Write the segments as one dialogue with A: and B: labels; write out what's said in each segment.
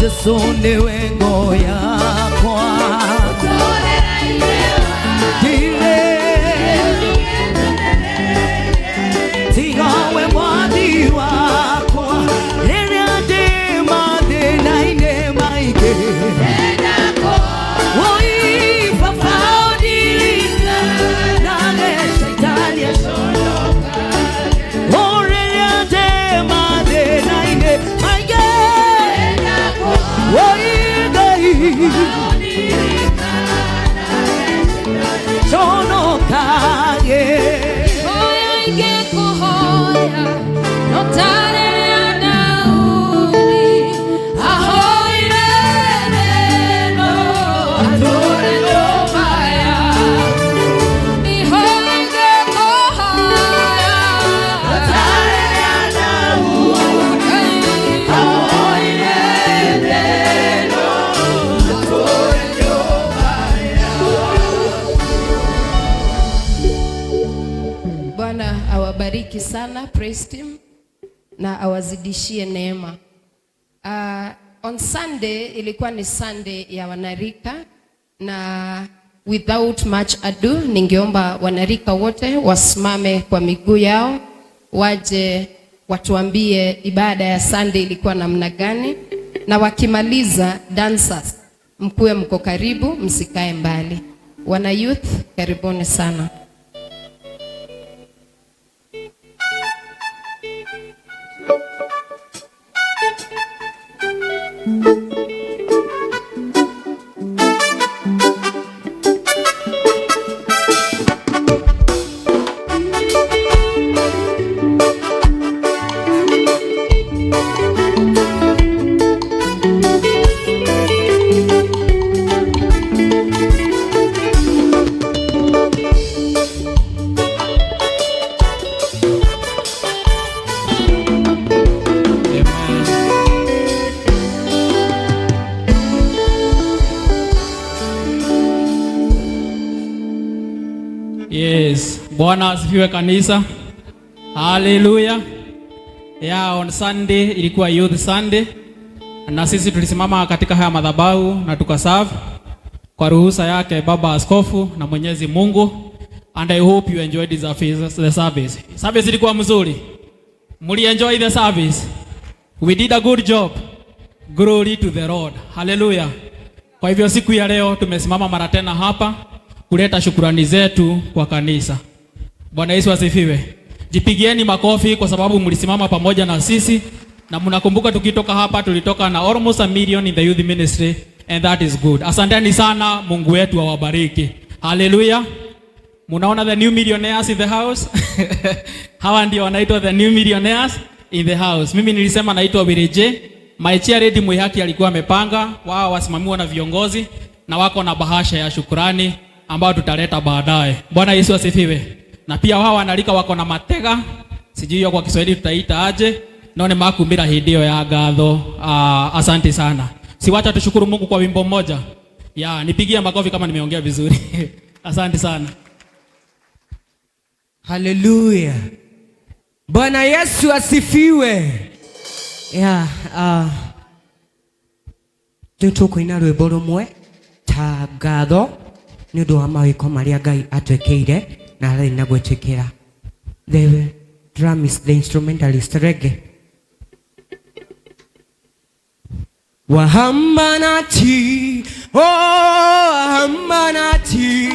A: Jesu nĩwe ngo yakwa. Ndire tigawe mwathi wakwa rĩrĩa ndĩ mathĩna-inĩ maingĩ. Woi baba ũndirikanage Shaitani o rĩrĩa ndĩ mathĩna-inĩ maingĩ. Woi Ngai conokage.
B: Hoya ingekuhoya no ta rĩrĩa Daudi ahoire neno atũũre nyũmba yaku. Ihoya ingekuhoya no ta rĩrĩa Daudi ahoire neno atũũre nyũmba.
C: Bwana awabariki sana praise team na awazidishie neema. On Sunday ilikuwa ni Sunday ya wanarika na without much ado ningeomba wanarika wote wasimame kwa miguu yao waje watuambie ibada ya Sunday ilikuwa namna gani, na wakimaliza, dancers mkuwe mko karibu, msikae mbali. Wana youth, karibuni sana.
D: Amen. Yes, Bwana asifiwe kanisa. Hallelujah. Yeah, on Sunday ilikuwa Youth Sunday na sisi tulisimama katika haya madhabahu na tukaserve kwa ruhusa yake Baba Askofu na Mwenyezi Mungu, and I hope you enjoyed the service. Service ilikuwa mzuri. Muli enjoy the service? We did a good job. Glory to the Lord. Hallelujah. Kwa hivyo siku ya leo tumesimama mara tena hapa kuleta shukurani zetu kwa kanisa. Bwana Yesu asifiwe. Jipigieni makofi kwa sababu mlisimama pamoja na sisi na mnakumbuka tukitoka hapa tulitoka na almost a million in the youth ministry, and that is good. Asanteni sana, Mungu wetu awabariki. Hallelujah. Munaona the new millionaires in the house? Hawa ndio wanaitwa the new millionaires in the house. Mimi nilisema naitwa Wireje. My chair lady Mwihaki alikuwa amepanga wao wasimamiwa na viongozi na wako na bahasha ya shukurani ambayo tutaleta baadaye. Bwana Yesu asifiwe. Na pia wao wanalika wako na matega, sijui hiyo kwa Kiswahili tutaita aje, no nĩ makumĩra hĩndĩ ĩyo ya ngatho. Asante sana. Siwacha tushukuru Mungu kwa wimbo mmoja. Ya, nipigie makofi kama nimeongea vizuri. Asante sana.
E: Haleluya. Bwana Yesu asifiwe. Yeah, nĩtũkũina rwĩmbo rũmwe ta ngatho nĩ ũndũ wa mawĩko marĩa Ngai atwĩkĩire na ararĩ na gwĩtĩkĩra. The drumist, the instrumentalist, reggae. Wahamba nathi, oh wahamba nathi,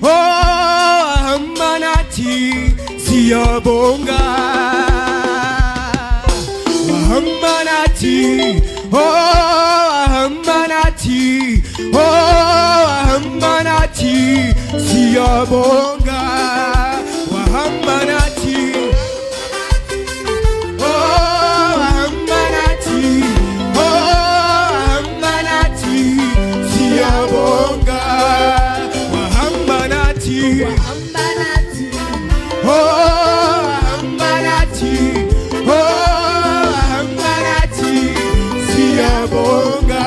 E: oh wahamba nathi, siyabonga. Wahamba nathi, oh wahamba nathi, oh wahamba nathi, siyabonga. Wahamba nathi. Oh, wahamba nathi, oh, wahamba nathi, siyabonga. Wahamba nathi, oh, wahamba nathi, oh, wahamba nathi, siyabonga.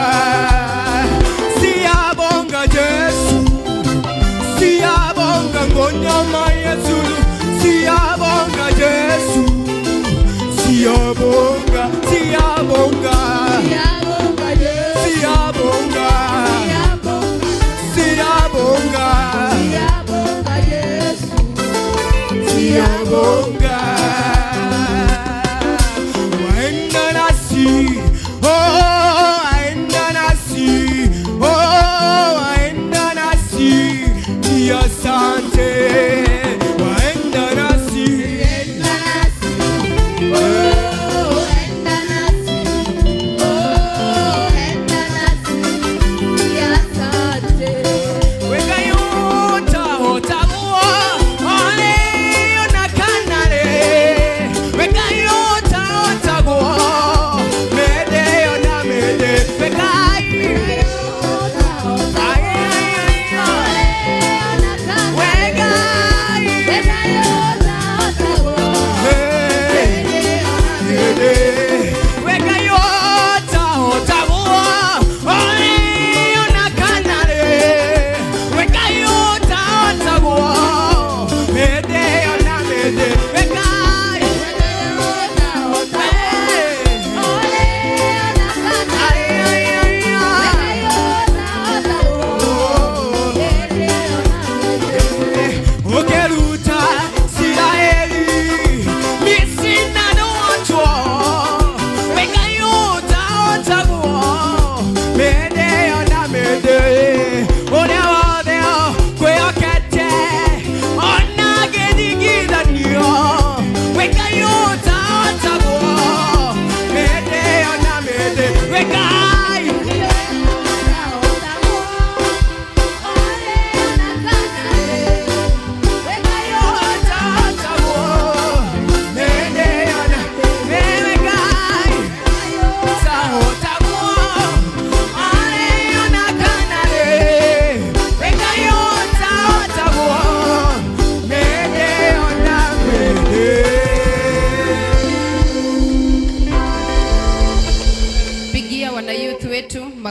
E: Siyabonga Jesu, siyabonga ngonyama yezulu, siyabonga Jesu. Siyabonga, siyabonga.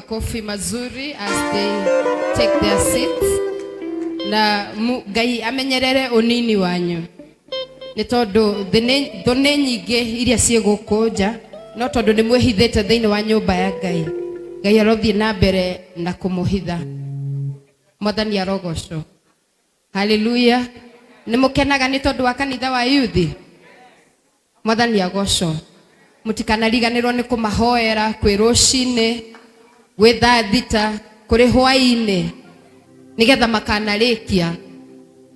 C: Makofi mazuri as they take their seats. Na Ngai amenyerere unini wanyu. Nĩ tondũ thũ nĩ nyingĩ iria ciĩ gũkũ nja, no tondũ nĩ mwĩhithĩte thĩinĩ wa nyũmba ya Ngai, Ngai arothiĩ na mbere na kũmũhitha. Mwathani arogocwo. Haleluya. Nĩ mũkenaga nĩ tondũ wa kanitha wa yuthi? Mwathani agocwo. Mũtikanariganĩrwo nĩ kũmahoera kwĩ rũcinĩ, gwĩ thaa thita, kũrĩ hwaĩ-inĩ, nĩgetha makanarĩkia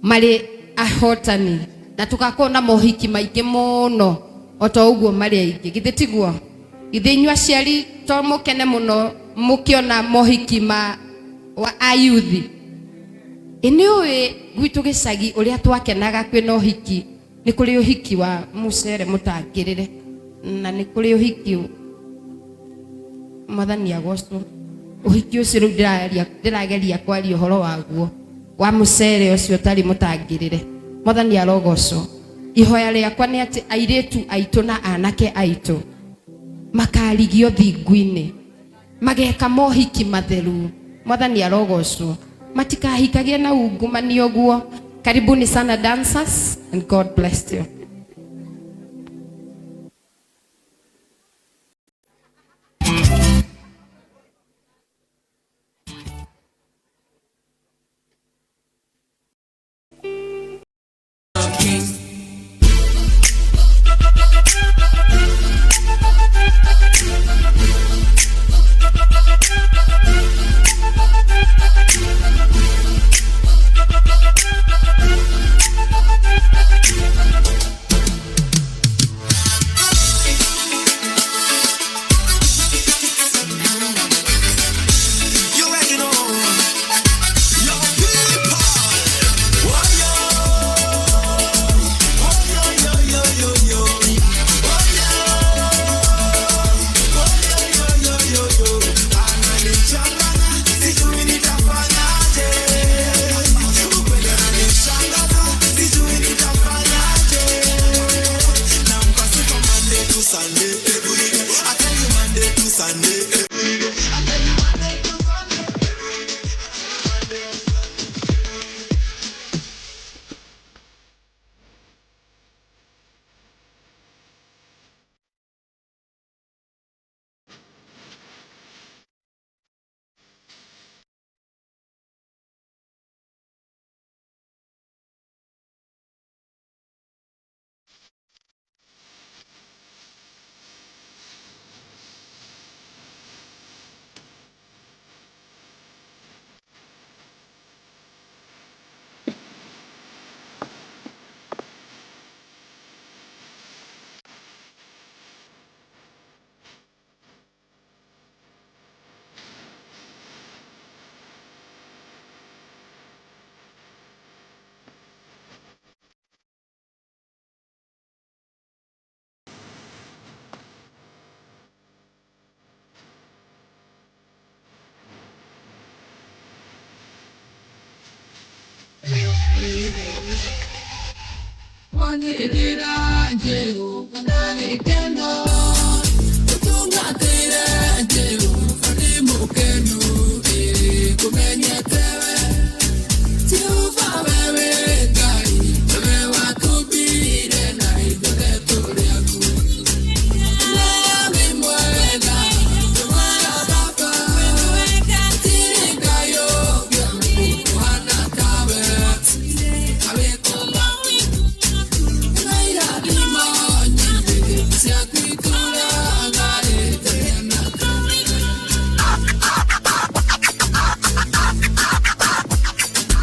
C: marĩ ahotani na tũgakorwo na mohiki maingĩ mũno o ta ũguo marĩ aingĩ. Githĩ tiguo? Githĩ inyuĩ aciari to mũkene mũno mũkĩona mohiki ma wa ayuthi? Ĩ nĩ ũĩ gwitũ gĩcagi ũrĩa twakenaga kwĩna ũhiki, nĩ kũrĩ ũhiki wa mũcere mũtangĩrĩre na nĩ kũrĩ ũhiki. Mwathani agocwo. Ũhiki ũcio rĩu ndĩrageria kwaria ũhoro waguo wa mũcere ũcio ũtarĩ mũtangĩrĩre. Mwathani arogocwo. Ihoya rĩakwa nĩ atĩ airĩtu aitũ na anake aitũ makarigio thingu-inĩ, mageka mohiki matheru. Mwathani arogocwo. Matikahikagie na ungumania ũguo. Karibuni sana dancers, and God bless you.
F: You ready now? Yo, people. Oh, yo. Oh, yo, yo, yo, yo, yo. Oh, yo. Oh, yo, yo, yo, yo, yo. Ananichanganya, sijui nitafanyaje. Ukweli ananishangaza, sijui nitafanyaje. Nampa sifa Monday to Sunday every day. I tell you Monday to Sunday every day. I tell you Monday to Sunday every day. Monday to Sunday.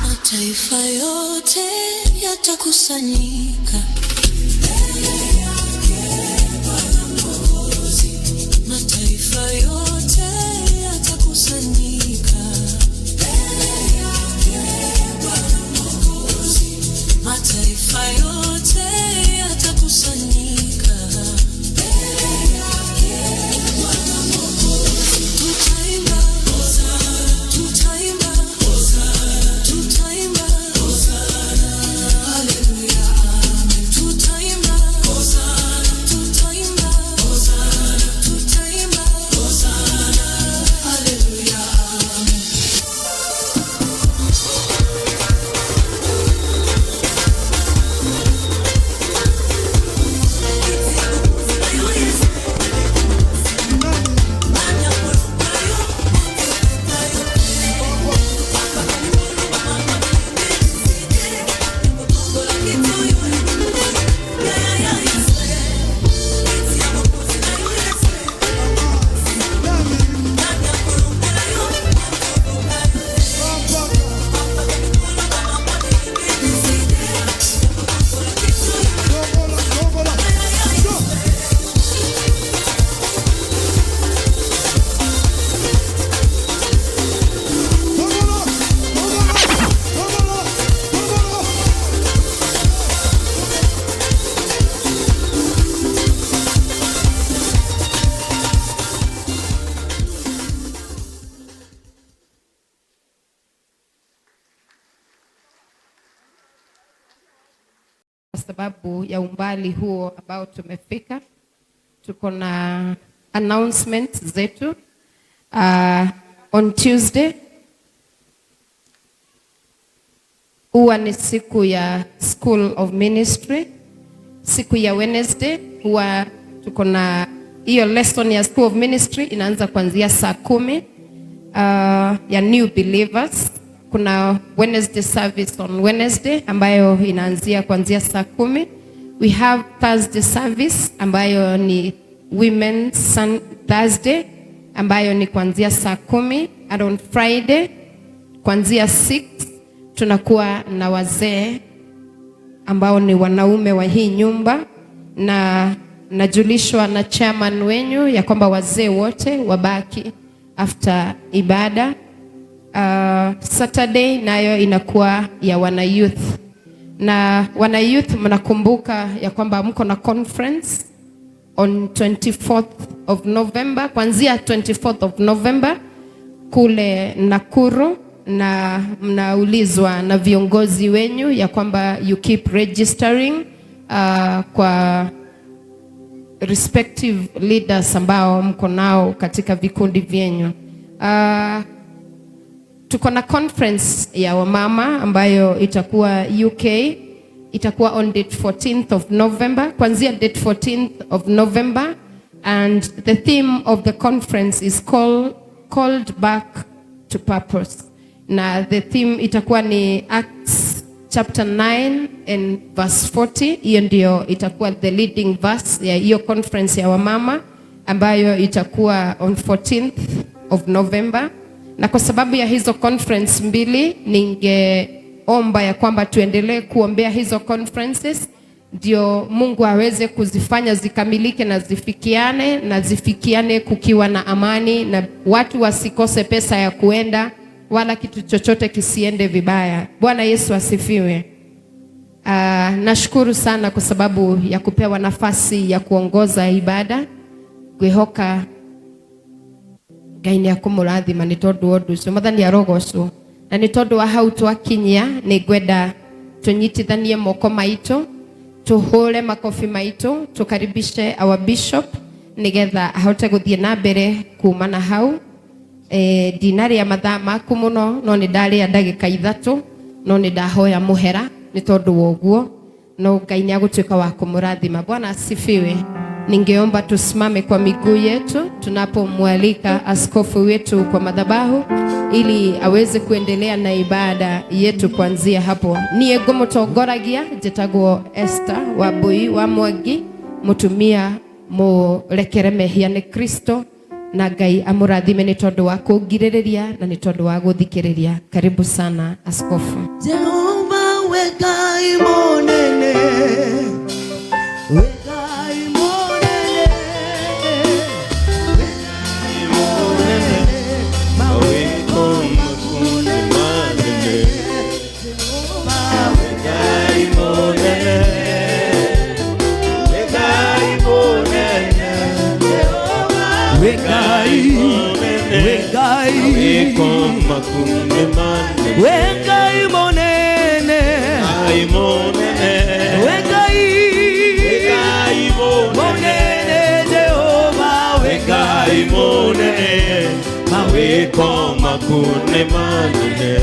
G: Mataifa yote yatakusanyika, mataifa yote yatakusanyika, mataifa yote yatakusanyika. Tutaimba, tutaimba, tutaimba, haleluya, amen.
C: sababu ya umbali huo ambao tumefika. Tuko na announcements zetu. On Tuesday huwa ni siku ya School of Ministry. Siku ya Wednesday huwa tuko na hiyo lesson ya School of Ministry inaanza kuanzia saa 10 ya New Believers. Kuna Wednesday service on Wednesday ambayo inaanzia kuanzia saa 10. We have Thursday service ambayo ni Women's Thursday ambayo ni kuanzia saa 10, and on Friday kuanzia 6 tunakuwa na wazee ambao ni wanaume wa hii nyumba, na najulishwa na chairman wenyu ya kwamba wazee wote wabaki after ibada. Saturday nayo inakuwa ya wana youth, na wana youth mnakumbuka ya kwamba mko na conference on 24th of November, kuanzia 24th of November kule Nakuru, na mnaulizwa na viongozi wenyu ya kwamba you keep registering kwa respective leaders ambao mko nao katika vikundi vyenyu. Tuko na conference ya wamama ambayo itakuwa UK, itakuwa on date 14th of November, kuanzia date 14th of November, and the theme of the conference is called back to purpose. Na the theme itakuwa ni Acts chapter 9 and verse 40. Hiyo ndio itakuwa the leading verse ya hiyo conference ya wamama ambayo itakuwa on 14th of November. Na kwa sababu ya hizo conference mbili, ningeomba ya kwamba tuendelee kuombea hizo conferences ndio Mungu aweze kuzifanya zikamilike na zifikiane, na zifikiane kukiwa na amani, na watu wasikose pesa ya kuenda wala kitu chochote kisiende vibaya. Bwana Yesu asifiwe. Nashukuru sana kwa sababu ya kupewa nafasi ya kuongoza ibada. Ngwihoka Ngai nĩ akũmũrathima nĩ tondũ wa ũndũ ũcio. Mwathani arogocwo. Na nĩ tondũ wa hau twakinyia, nĩ ngwenda tũnyitithanie moko maitũ, tũhũre makobi maitũ, tũkaribishe our bishop nĩgetha ahote gũthiĩ na mbere kuma na hau. Ndinarĩa mathaa maku mũno, no nĩ ndarĩa ndagĩka 3, no nĩ ndahoya mũhera nĩ tondũ wa ũguo, no Ngai nĩ agũtuĩka wa kũmũrathima. Bwana asifiwe. Ningeomba tusimame kwa miguu yetu tunapomwalika askofu wetu kwa madhabahu ili aweze kuendelea na ibada yetu kuanzia hapo. Niĩ ngũmũtongoragia, njĩtagwo Esther Wambui wa Mwangi, mũtumia mũrekere mehia nĩ Kristo, na Ngai amũrathime nĩ tondũ wa kũngirĩrĩria na nĩ tondũ wa gũthikĩrĩria. Karibu sana askofu.
A: Jehova we Ngai mũnene, we Ngai mũnene, we Ngai mũnene, mawĩko maku nĩ manene. Jehova we Ngai mũnene, we Ngai mũnene, Jehova we Ngai, we Ngai,
H: mawĩko maku nĩ manene.
A: We Ngai mũnene,
H: Ngai mũnene,
A: we Ngai,
H: we Ngai mũnene,
A: mũnene, Jehova we
H: we Ngai mũnene, mawĩko maku nĩ manene.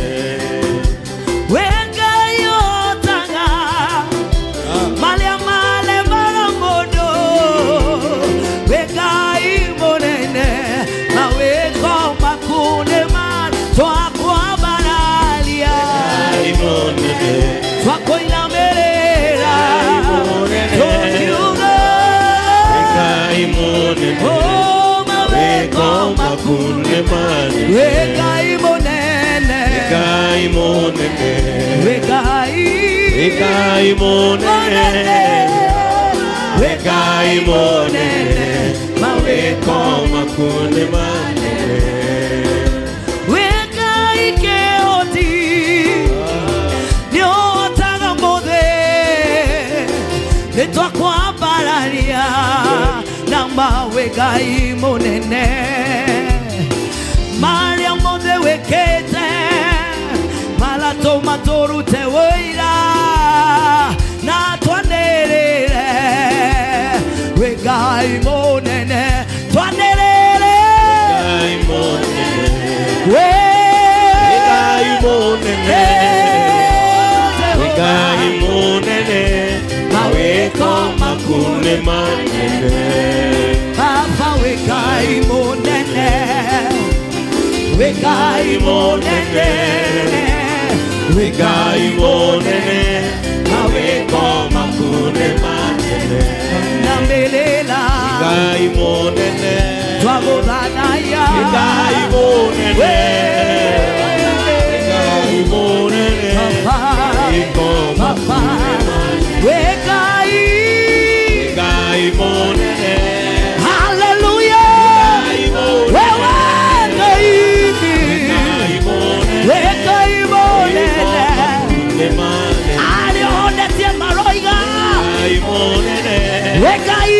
A: We Ngai ũhotaga marĩa maremaga mũndũ, we Ngai mũnene, mawĩko maku nĩ manene. Twakwambararia,
H: Ngai mũnene,
A: twakũinamĩrĩra, tũkiuga,
H: we Ngai mũnene,
A: oh, mawĩko
H: mawĩko maku nĩ manene.
A: We Ngai mũnene,
H: We Ngai mũnene,
A: we Ngai,
H: we Ngai mũnene, we Ngai mũnene, mawĩko maku nĩ manene.
A: We Ngai kĩhoti, nĩũhotaga mothe, nĩtwakwambararia na mawe Ngai mũnene, marĩa mothe wĩkĩte maratũma tũrute wũira na twanĩrĩre.
H: manene.
A: Baba wĩkai mũnene, wĩkai mũnene,
H: Ngai mũnene, mawĩko maku nĩ manene.
A: Na mbĩlĩla
H: Ngai mũnene,
A: twagũthanaya.
H: Ngai mũnene, Ngai mũnene,
A: Baba,
H: mawĩko maku
A: Baba,
H: nĩ manene.
A: wĩkai.
H: Ngai mũnene,
A: Hallelujah.
H: Ngai mũnene,
A: Wewe Ngai,
H: Ngai mũnene,
A: wĩkai mũnene.
H: nĩ manene.
A: Arĩa onetie maroiga
H: Ngai mũnene,
A: wĩkai,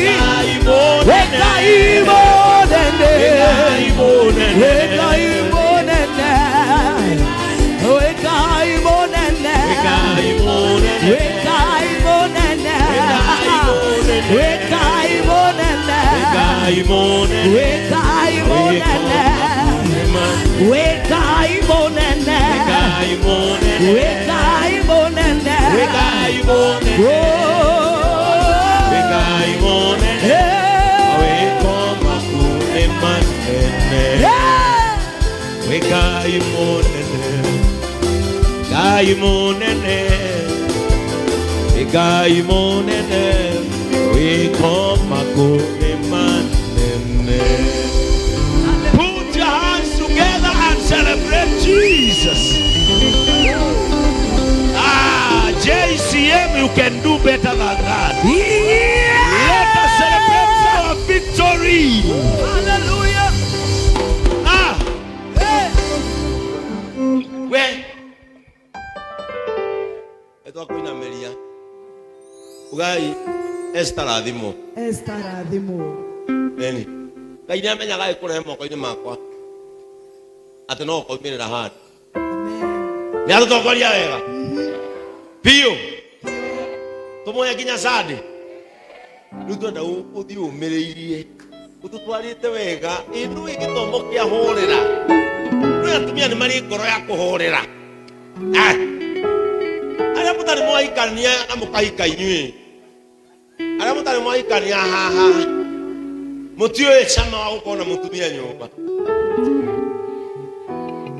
H: Ngai mũnene,
A: wĩkai mũnene,
H: Ngai mũnene,
A: wĩkai mũnene, wĩkai mũnene,
H: Ngai mũnene,
A: wĩkai mũnene, wĩkai mũnene,
H: Ngai mũnene,
A: wĩkai mũnene, wĩkai mũnene,
H: Ngai mũnene,
A: wĩkai mũnene.
H: Ngai mũnene,
A: Oh,
H: Ngai mũnene,
A: yeah.
H: mawĩko maku nĩ manene.
A: Yeah.
H: Ngai mũnene, Ngai mũnene, Ngai mũnene, mawĩko maku nĩ manene.
I: Put your hands together and celebrate Jesus. Ah, JCM, you can do better than that.
A: Yeah.
I: Let us celebrate our victory.
A: Hallelujah.
I: Ah,
A: Hey.
I: we
H: Etwakuinamĩria ugai Esther rathimwo.
J: Esther rathimwo.
H: Eni Ngai nĩ amenyaga ĩkũrehe moko-inĩ makwa atĩ no ũkoimĩrĩra handũ.
J: Amen.
H: Nĩ atũtongoria wega biũ, tũmũhe nginya Sunday. Rĩu twenda ũthiĩ ũmĩrĩirie, ũtũtwarĩte wega. Ĩ nũĩ gĩthomo kĩa hũrĩra, nũĩ atumia nĩ marĩ ngoro ya kũhũrĩra. Ah. Arĩa mũtarĩ mwahikania na mũkahika inyuĩ, arĩa mũtarĩ mwahikania haha, mũtiũĩ cama wa gũkorwo na mũtumia nyũmba.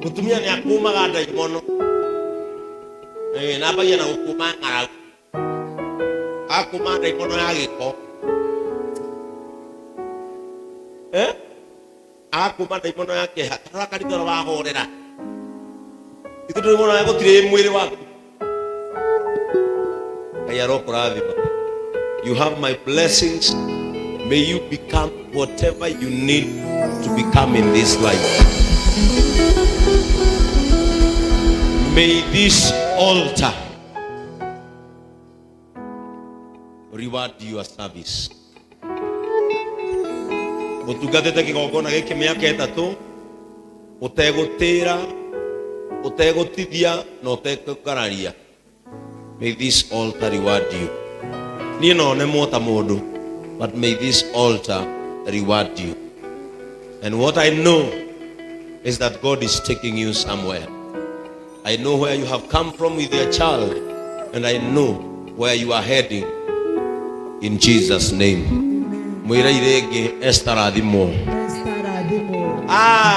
H: Mũtumia nĩ akũmaga ndaimono. Eh, nambagia na gũkũma ng'aragu, akũma ndaimono ya gĩko, eh, agakũma ndaimono ya kĩeha. Tarora kanitha ũrĩa wahũrĩra ithu ndũrĩ mwana gũtirĩ mwĩrĩ waku. Ngai arokũrathima. You have my blessings. May you become whatever you need to become in this life. May this altar reward your service. Ũtungatĩte kĩgongona gĩkĩ mĩaka 3 ũtegũtĩra, ũtegũtithia na ũtekũngararia. May this altar reward you. Niĩ no nemwo ta mũndũ, but may this altar reward you. And what I know is that God is taking you somewhere. I know where you have come from with your child, and I know where you are heading, in Jesus' name. Mwĩre irĩngĩ, Esther rathimwo.
J: Esther rathimwo.
H: Ah.